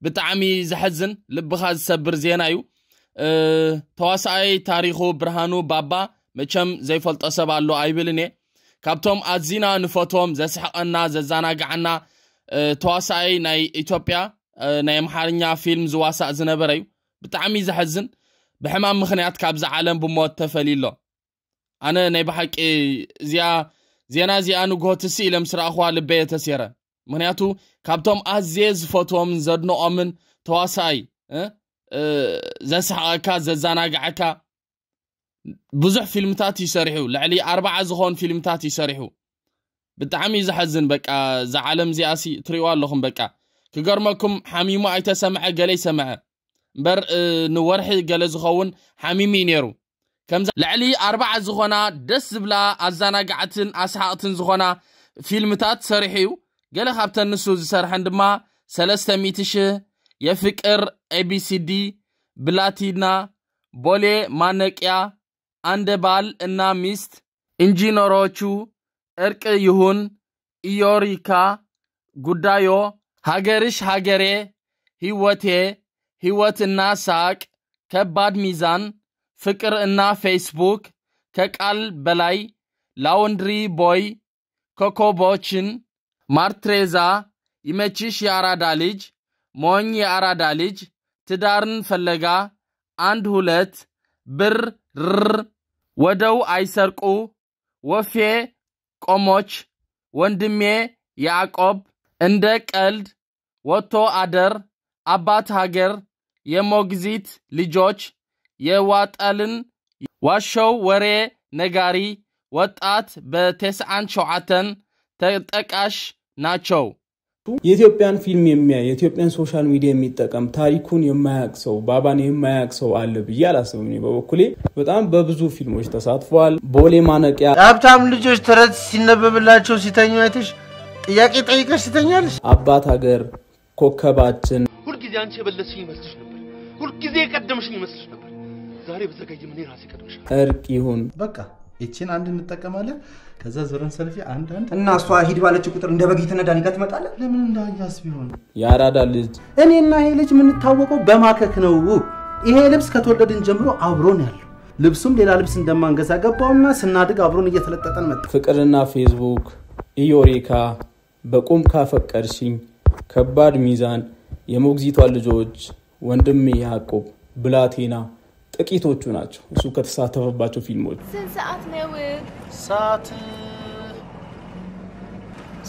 ብጣዕሚ ዘሕዝን፣ ልብኻ ዝሰብር ዜና እዩ። ተዋሳኣይ ታሪኹ ብርሃኑ ባባ፣ መቸም ዘይፈልጦ ሰብ ኣሎ ኣይብልን እየ። ካብቶም ኣዚና ንፈትዎም፣ ዘስሕቐና፣ ዘዘናግዓና ተዋሳኣይ ናይ ኢትዮጵያ፣ ናይ ኣምሓርኛ ፊልም ዝዋሳእ ዝነበረ እዩ። ብጣዕሚ ዘሕዝን፣ ብሕማም ምኽንያት ካብዚ ዓለም ብሞት ተፈልዩ ኣሎ። ኣነ ናይ ብሓቂ እዚኣ ዜና እዚኣ ንግሆ ትስእ ኢለ ምስ ረኣኹዋ ልበይ እየ ተሴረ። ምኽንያቱ ካብቶም ኣዝየ ዝፈትዎምን ዘድንቖምን ተዋሳኣይ፣ እ፣ እ፣ ዘስሕቐካ፣ ዘዘናግዐካ፣ ብዙሕ ፊልምታት እዩ ሰሪሑ። ልዕሊ ኣርባዓ ዝኾን ፊልምታት እዩ ሰሪሑ። ብጣዕሚ እዩ ዘሐዝን። በቃ እዛ ዓለም እዚኣሲ ትሪእዋ ኣለኹም። በቃ ክገርመኩም፣ ሓሚሙ ኣይተሰምዐ፣ ገለ ይሰምዐ እምበር፣ እ፣ ንወርሒ ገለ ዝኸውን ሓሚሙ እዩ ነይሩ። ከምዚ ልዕሊ ኣርባዓ ዝኾና ደስ ዝብላ፣ ኣዘናጋዕትን ኣስሓቕትን ዝኾና ፊልምታት ሰሪሑ እዩ። ገለ ካብተን ንሱ ዝሰርሐን ድማ ሰለስተ ሚእቲ ሽሕ፣ የፍቅር፣ ኤቢሲዲ፣ ብላቲና፣ ቦሌ ማነቅያ፣ አንድ ባል እና ሚስት፣ ኢንጂነሮቹ፣ እርቅ ይሁን፣ ኢዮሪካ፣ ጉዳዮ፣ ሀገርሽ ሀገሬ፣ ህይወቴ፣ ህይወትና ሳቅ፣ ከባድ ሚዛን፣ ፍቅር እና ፌስቡክ፣ ከቃል በላይ፣ ላውንድሪ ቦይ፣ ኮኮቦችን፣ ማርትሬዛ፣ ይመችሽ የአራዳ ልጅ፣ ሞኝ የአራዳ ልጅ፣ ትዳርን ፈለጋ፣ አንድ ሁለት፣ ብር ርር፣ ወደው አይሰርቁ፣ ወፌ ቆሞች፣ ወንድሜ ያዕቆብ፣ እንደ ቀልድ፣ ወጥቶ አደር፣ አባት ሀገር፣ የሞግዚት ልጆች፣ የዋጣልን ዋሸው ወሬ ነጋሪ ወጣት በተስዓን ሸውዓተን ተጠቃሽ ናቸው። የኢትዮጵያን ፊልም የሚያይ፣ የኢትዮጵያን ሶሻል ሚዲያ የሚጠቀም፣ ታሪኩን የማያቅ ሰው፣ ባባን የማያቅ ሰው አለ ብዬ አላስብም። እኔ በበኩሌ በጣም በብዙ ፊልሞች ተሳትፏል። ቦሌ ማነቂያ፣ የሀብታም ልጆች ተረት ሲነበብላቸው ሲተኙ አይተሽ ጥያቄ ጠይቀሽ ትተኛለሽ? አባት ሀገር፣ ኮከባችን። ሁልጊዜ አንቺ የበለጥሽኝ ይመስልሽ ነበር። ሁልጊዜ የቀደምሽኝ ይመስልሽ ነበር። ዛሬ ብዘገይ ምን ራሴ ቀድምሻለሁ። እርቅ ይሁን። በቃ ይቺን አንድ እንጠቀማለን። ከዛ ዞረን ሰልፊ አንድ አንድ እና እሷ ሂድ ባለች ቁጥር እንደ በግ እየተነዳን ይዛ ትመጣለን። ለምን እንዳያስ ቢሆን የአራዳ ልጅ። እኔና ይሄ ልጅ የምንታወቀው በማከክ ነው። ይሄ ልብስ ከተወለድን ጀምሮ አብሮን ያለው፣ ልብሱም ሌላ ልብስ እንደማንገዛ ገባውና ስናድግ አብሮን እየተለጠጠን መጣ። ፍቅርና ፌስቡክ፣ ኢዮሪካ፣ በቁም ካፈቀርሽኝ፣ ከባድ ሚዛን፣ የሞግዚቷ ልጆች፣ ወንድሜ ያዕቆብ፣ ብላቴና ጥቂቶቹ ናቸው እሱ ከተሳተፈባቸው ፊልሞች። ስንት ሰዓት ነው? ሰዓት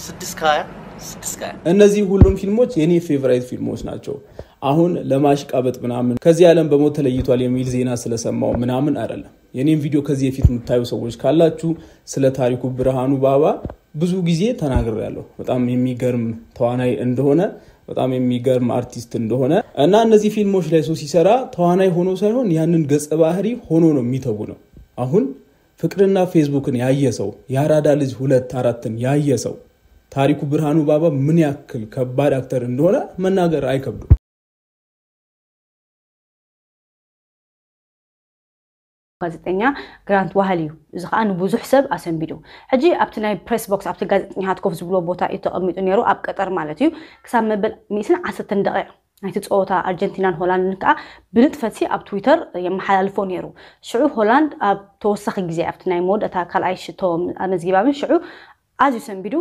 ስድስት ከሀያ። ስድስት ከሀያ። እነዚህ ሁሉም ፊልሞች የኔ ፌቨራይት ፊልሞች ናቸው። አሁን ለማሽቃበጥ ምናምን ከዚህ ዓለም በሞት ተለይቷል የሚል ዜና ስለሰማው ምናምን አይደለም። የኔን ቪዲዮ ከዚህ በፊት የምታዩ ሰዎች ካላችሁ ስለ ታሪኩ ብርሃኑ ባባ ብዙ ጊዜ ተናግሬያለሁ። በጣም የሚገርም ተዋናይ እንደሆነ፣ በጣም የሚገርም አርቲስት እንደሆነ እና እነዚህ ፊልሞች ላይ ሰው ሲሰራ ተዋናይ ሆኖ ሳይሆን ያንን ገጸ ባህሪ ሆኖ ነው የሚተውነው። አሁን ፍቅርና ፌስቡክን ያየ ሰው፣ የአራዳ ልጅ ሁለት አራትን ያየ ሰው ታሪኩ ብርሃኑ ባባ ምን ያክል ከባድ አክተር እንደሆነ መናገር አይከብድም። ጋዜጠኛ ግራንት ዋህል እዩ። እዚ ከዓ ንብዙሕ ሰብ ኣሰንቢዱ። ሕጂ ኣብቲ ናይ ፕሬስ ቦክስ፣ ኣብቲ ጋዜጠኛታት ኮፍ ዝብልዎ ቦታ እዩ ተቐሚጡ ነይሩ፣ ኣብ ቀጠር ማለት እዩ። ክሳብ መበል ሚእትን ዓሰርተን ደቂቕ ናይቲ ፀወታ ኣርጀንቲናን ሆላንድን ከዓ ብንጥፈትሲ ኣብ ትዊተር የመሓላልፎ ነይሩ። ሽዑ ሆላንድ ኣብ ተወሳኺ ግዜ ኣብቲ ናይ መወዳእታ ካልኣይ ሽቶ ኣመዝጊባ፣ ሽዑ ኣዝዩ ሰንቢዱ።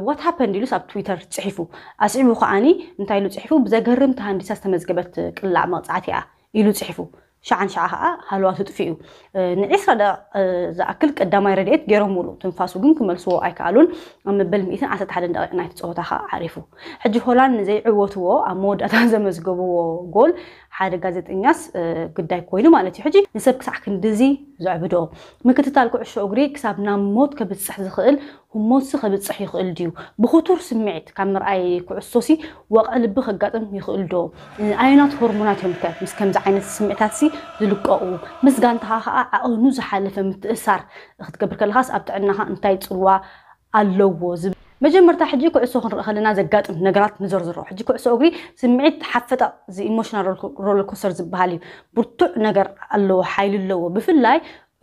ዋት ሃፐንድ ኢሉስ ኣብ ትዊተር ፅሒፉ። ኣስዒቡ ከዓኒ እንታይ ኢሉ ፅሒፉ? ብዘገርም ተሃንዲሳ ዝተመዝገበት ቅላዕ መቕፃዕቲ እያ ኢሉ ፅሒፉ። ሸዓን ሸዓ ከዓ ሃለዋቱ ጥፊኡ። ንዒስራ ደቂቕ ዝኣክል ቀዳማይ ረድኤት ገይሮምሉ። ትንፋሱ ግን ክመልስዎ ኣይከኣሉን። ኣብ መበል ሚእትን ዓሰርተ ሓደን ደቂቕ ናይቲ ፀወታ ከዓ ዓሪፉ። ሕጂ ሆላንድ ንዘይዕወትዎ ኣብ መወዳእታ ዘመዝገብዎ ጎል ሓደ ጋዜጠኛስ ግዳይ ኮይኑ ማለት እዩ። ሕጂ ንሰብ ክሳዕ ክንድዚ ዘዕብዶ ምክትታል ኩዕሾ እግሪ ክሳብ ናብ ሞት ከብፅሕ ዝኽእል ህሞትሲ ከብፅሕ ይኽእል ድዩ? ብኽቱር ስምዒት ካብ ምርኣይ ኩዕሶሲ ወቕዒ ልቢ ከጋጥም ይኽእል ዶ? ኣየናት ሆርሞናት እዮም ከ ምስ ከምዚ ዓይነት ስምዒታትሲ ዝልቀቑ? ምስ ጋንታኻ ኸኣ ዓቐኑ ዝሓለፈ ምትእስሳር ክትገብር ከለኻስ ኣብ ጥዕናኻ እንታይ ጽልዋ ኣለዎ? ዝብል መጀመርታ ሕጂ ኩዕሶ ክንርኢ ከለና ዘጋጥም ነገራት ንዘርዝሮ። ሕጂ ኩዕሶ እግሪ ስምዒት ሓፈጣ፣ እዚ ኢሞሽናል ሮለር ኮስተር ዝበሃል እዩ። ብርቱዕ ነገር ኣለዎ፣ ሓይሊ ኣለዎ። ብፍላይ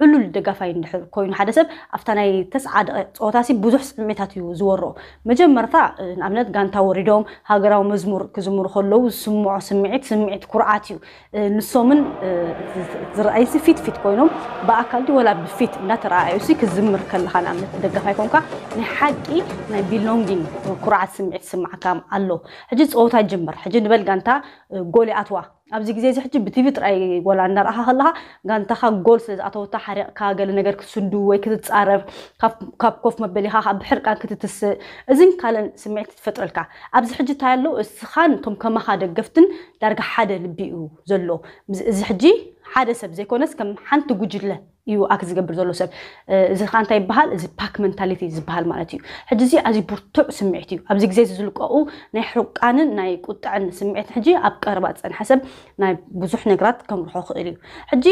ዕሉል ደጋፋይ እንድሕር ኮይኑ ሓደ ሰብ ኣብታ ናይ ተስዓ ደቂቕ ፀወታሲ ብዙሕ ስምዒታት እዩ ዝወሮ። መጀመርታ ንኣብነት ጋንታ ወሪዶም ሃገራዊ መዝሙር ክዝምሩ ከለዉ ዝስምዖ ስምዒት ስምዒት ኩርዓት እዩ። ንሶምን ዝረኣይሲ ፊት ፊት ኮይኖም ብኣካል ድዩ ወላ ብፊት እንዳተረኣዩሲ ክዝምር ከለኻ ንኣብነት ደጋፋይ ኮንካ ናይ ሓቂ ናይ ቢሎንጊንግ ኩርዓት ስምዒት ስማዓካ ኣሎ። ሕጂ ፀወታ ይጀመር። ሕጂ ንበል ጋንታ ጎል ይኣትዋ ኣብዚ ግዜ እዚ ሕጂ ብቲቪ ጥራይ ጎላ እንዳረኣኻ ከለኻ ጋንታኻ ጎል ስለ ዝኣተወታ ሓሪቕካ ገለ ነገር ክትስንዱ ወይ ክትጻረፍ ካብ ኮፍ መበሊኻ ካብ ብሕርቃን ክትትስእ እዝን ካልእን ስምዒት ትፈጥረልካ። ኣብዚ ሕጂ እንታይ ኣሎ እስኻን እቶም ከማኻ ደገፍትን ዳርጋ ሓደ ልቢ እዩ ዘሎ። እዚ ሕጂ ሓደ ሰብ ዘይኮነስ ከም ሓንቲ ጉጅለ እዩ ኣክ ዝገብር ዘሎ ሰብ። እዚ ከዓ እንታይ ይበሃል? እዚ ፓክ መንታሊቲ ዝበሃል ማለት እዩ። ሕጂ እዚ ኣዝዩ ብርቱዕ ስምዒት እዩ። ኣብዚ ግዜ እዚ ዝልቀቑ ናይ ሕርቃንን ናይ ቁጥዕን ስምዒት ሕጂ ኣብ ቀረባ ዝፀንሐ ሰብ ናይ ብዙሕ ነገራት ከምርሖ ክእል እዩ። ሕጂ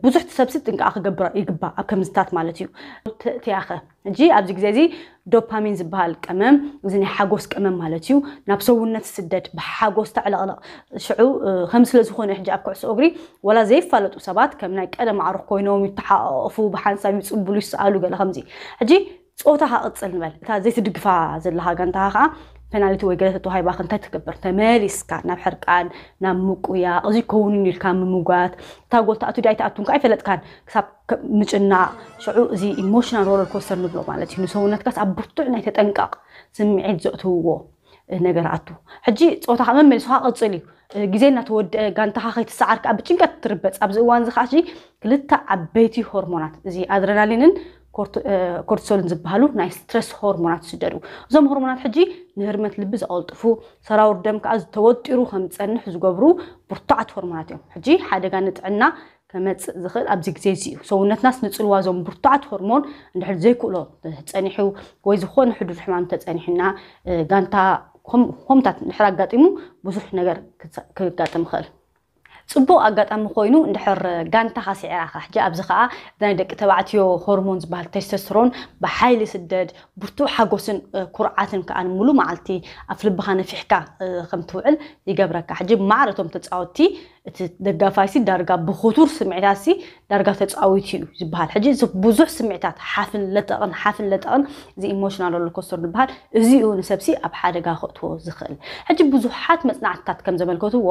ብዙሕ ሰብሲ ጥንቃቐ ክገብር ይግባእ ኣብ ከምዝታት ማለት እዩ። ትያኸ ሕጂ ኣብዚ ግዜ እዚ ዶፓሚን ዝበሃል ቀመም እዚ ናይ ሓጎስ ቀመም ማለት እዩ ናብ ሰውነት ስደድ ብሓጎስ ተዕለቕለቕ ሽዑ ከም ስለ ዝኾነ ሕጂ ኣብ ኩዕሶ እግሪ ወላ ዘይፋለጡ ሰባት ከም ናይ ቀደም ኣዕሩኽ ኮይኖም ይተሓቐፉ ብሓንሳብ ይፅቡሉ ይስኣሉ ገለ ከምዚ ሕጂ ፀወታ ካቕፅል ንበል እታ ዘይትድግፋ ዘለኻ ጋንታኻ ከዓ ፔናልቲ ወይ ገለ ተተዋሂባክ እንታይ ትገብር ተመሊስካ ናብ ሕርቃን ናብ ምቁያ እዚ ከውንን ኢልካ ምምጓት እታ ጎል ተኣቱ ዳይ ተኣቱን ከዓ ኣይፈለጥካን ክሳብ ምጭናቕ ሽዑ እዚ ኢሞሽናል ሮለር ኮስተር ንብሎ ማለት እዩ ንሰውነትካስ ኣብ ብርቱዕ ናይ ተጠንቀቕ ስምዒት ዘእትውዎ ነገር ኣቱ ሕጂ ፆታ ከዓ መመሊስካ ቀፅል እዩ ግዜ እናተወደአ ጋንታኻ ከይትሰዓር ከዓ ብጭንቀት ትርበፅ ኣብዚ እዋን እዚ ከዓ ክልተ ዓበይቲ ሆርሞናት እዚ ኣድረናሊንን ኮርቲሶልን ዝበሃሉ ናይ ስትረስ ሆርሞናት ይስደዱ እዞም ሆርሞናት ሕጂ ንህርመት ልቢ ዘቐልጥፉ ሰራውር ደም ከዓ ዝተወጢሩ ከም ዝፀንሕ ዝገብሩ ብርቱዓት ሆርሞናት እዮም ሕጂ ሓደጋ ንጥዕና ከመፅእ ዝኽእል ኣብዚ ግዜ እዚ እዩ ሰውነትናስ ንፅልዋ ዞም ብርቱዓት ሆርሞን እንድሕር ዘይክእሎ ፀኒሑ ወይ ዝኾነ ሕዱር ሕማም ተፀኒሕና ጋንታ ሆምታት እንድሕር ኣጋጢሙ ብዙሕ ነገር ክጋጥም ይኽእል ፅቡቕ ኣጋጣሚ ኮይኑ እንድሕር ጋንታኻ ስዒራኻ ሕጂ ኣብዚ ከዓ ናይ ደቂ ተባዕትዮ ሆርሞን ዝበሃል ቴስቶስትሮን ብሓይሊ ስደድ ብርቱዕ ሓጎስን ኩርዓትን ከዓ ንሙሉ መዓልቲ ኣፍ ልብኻ ነፊሕካ ከም ትውዕል ይገብረካ ሕጂ ማዕረቶም ተፃወትቲ እቲ ደጋፋይሲ ዳርጋ ብኽቱር ስምዒታትሲ ዳርጋ ተፃዊቱ እዩ ዝበሃል ሕጂ እዚ ብዙሕ ስምዒታት ሓፍን ለጠቕን ሓፍን ለጠቕን እዚ ኢሞሽናል ሮለር ኮስተር ዝበሃል እዚኡ ንሰብሲ ኣብ ሓደጋ ከእትዎ ዝኽእል ሕጂ ብዙሓት መፅናዕትታት ከም ዘመልከትዎ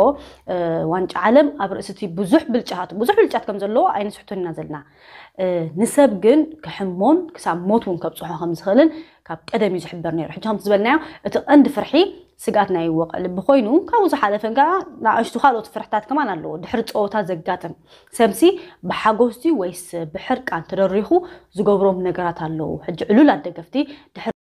ዋንጫ ዓለም ኣብ ርእሲ እቲ ብዙሕ ብልጫታት ብዙሕ ብልጫት ከም ዘለዎ ኣይንስሕቶን ኢና ዘለና ንሰብ ግን ክሕሞን ክሳብ ሞት እውን ከብፅሖ ከም ዝኽእልን ካብ ቀደም እዩ ዝሕበር ነይሩ ሕጂ ከምቲ ዝበልናዮ እቲ ቀንዲ ፍርሒ ስግኣት ናይ ወቕዒ ልቢ ኮይኑ ካብኡ ዝሓለፈ ከዓ ንኣሽቱ ካልኦት ፍርሕታት ከማን ኣለዎ ድሕሪ ፀወታ ዘጋጥም ሰብሲ ብሓጎስ ድዩ ወይስ ብሕርቃን ተደሪኹ ዝገብሮም ነገራት ኣለዉ ሕጂ ዕሉላት ደገፍቲ ድሕሪ